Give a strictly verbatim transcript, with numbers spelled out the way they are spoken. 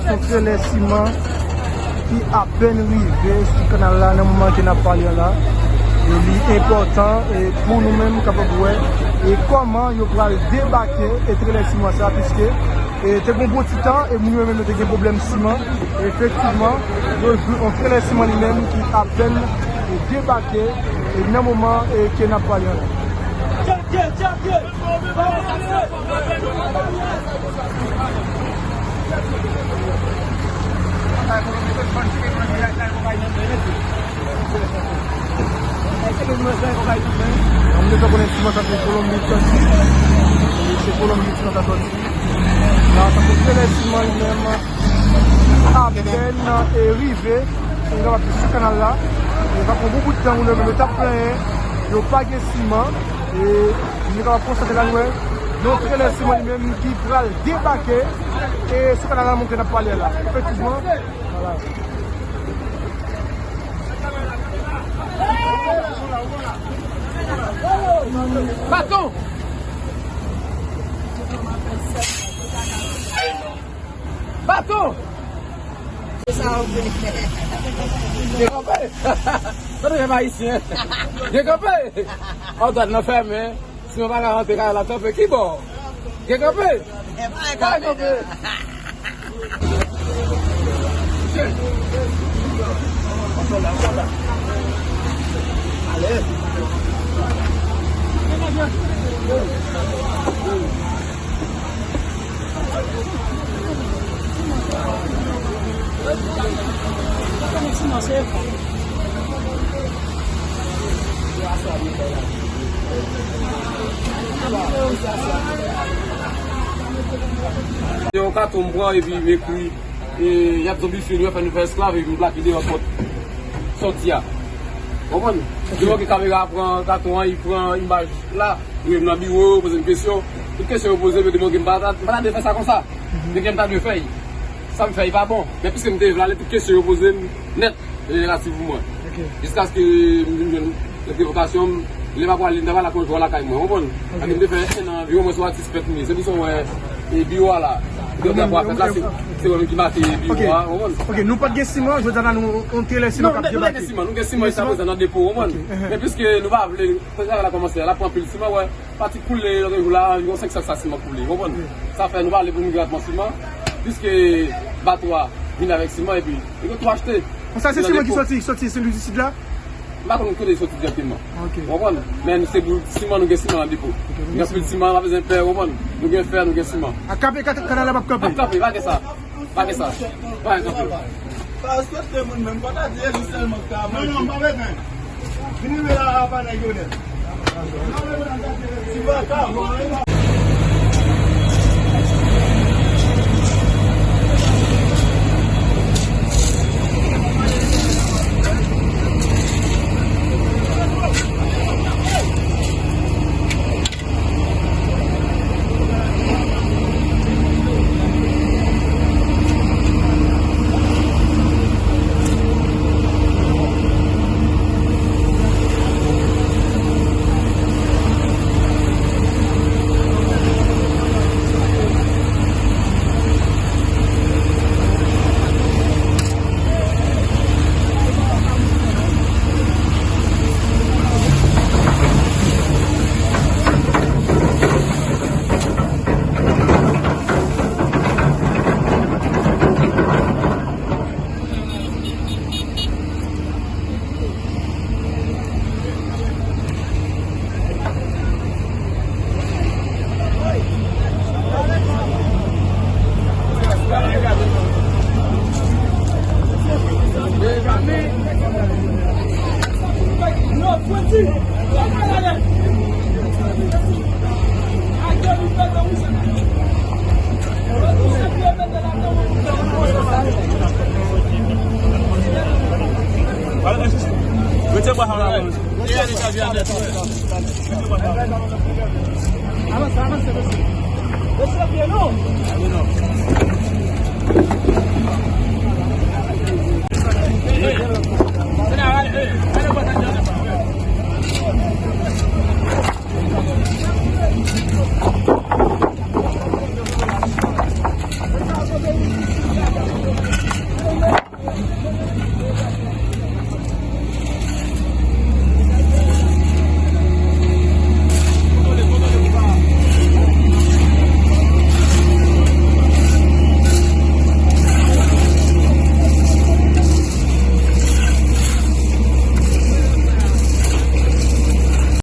Se yon trelè siman ki apèn rive sou kanal la nan moman ke n ap pale a la. E li enpòtan, e pou nou menm kapab wè, e kòman yo pral debake, e trelè siman sa, piske, e te gon bon ti tan, e moun yo menm yo te gen pwoblèm siman. E efektivman, yo jwenn yon trelè siman li menm ki apèn, e debake, e nan moman, e ke n ap pale a la. An nou fè konnen siman sa se Kolonbit. Se Kolonbit siman sa sòti. La, sa se trelè siman li menm. Apèn, e rive, nou kapab sou kanal la. E pa pran bon bout tan, moun yo menm yo t ap plenyen, yo pa gen siman. E nou kapab konstate la, nou wè yon trelè siman li menm ki pral debake, e sou kanal la, montre n ap pale a la. Efektivman, vwala. Baton! Baton! Gen kanpe! Sa nou fè ayisyen? Gen kanpe! An, dwat nan fèmen. Siman pa ka rantre kay la kanpe. Ki bò? Gen kanpe? Pa kanpe. Se yon katon m pran epi m ekri, e, y ap zonbifye nou, y ap fè nou fè esklav, epi m plake deyò pòt sòti a. Konprann? Depi ke kamera a pran katon an, li pran imaj la, li menm nan biwo, poze m kesyon. Tout kesyon yo poze m, yo di m, "Ok, m pa ta, m pa ta dwe fè sa konsa." Men ke m ta dwe fè l. Sa m fè, li pa bon. Men piske m te vle ale, tout kesyon yo poze m nèt, e negatif pou mwen. Jiskaske m vin jwenn lòt revokasyon, m, lè m ap prale, m ta pral ak yon jwa lakay mwen, konprann? Paske m te fè en an anviwon, mwen se yon atis pèt m ye. Se pou sa w wè, e, biwo a la. Lè m ap fè sa, se, se mwen menm ki make biwo a, konprann? Ok, nou pa t gen siman, jodi a la nou, on trelè siman k ap debake. Non, nou gen siman, nou gen siman jiska prezan nan depo, konprann? Men piske nou pa vle, travay la kòmanse, l ap pran anpil siman, wè. Pati koule lòt jou la, anviwon senk sak sa siman koule, w konprann? Sa fè nou pa vle pou nou gen ratman siman, piske bato a vin avèk siman epi yo tou achte. Konsa se siman ki soti, soti Sen Lwi di Sid la? M pa konn kote li soti dirèkteman. Ok. W konprann? Men se pou siman, nou gen siman nan depo. Ok, nou gen anpil siman, pa bezwen pè, w konprann? Nou gen fè, nou gen siman. Ak kanpe, kanal la p ap kanpe? Ap kanpe, pa gen sa. Pa gen sa. Pa gen kanpe. Pa respekte moun menm, pa ta di Eli sèlman ki ka manje. Non, non, pa bezwen. Vin rive la, a pa nèg yo nèt. Si pa ka, bon,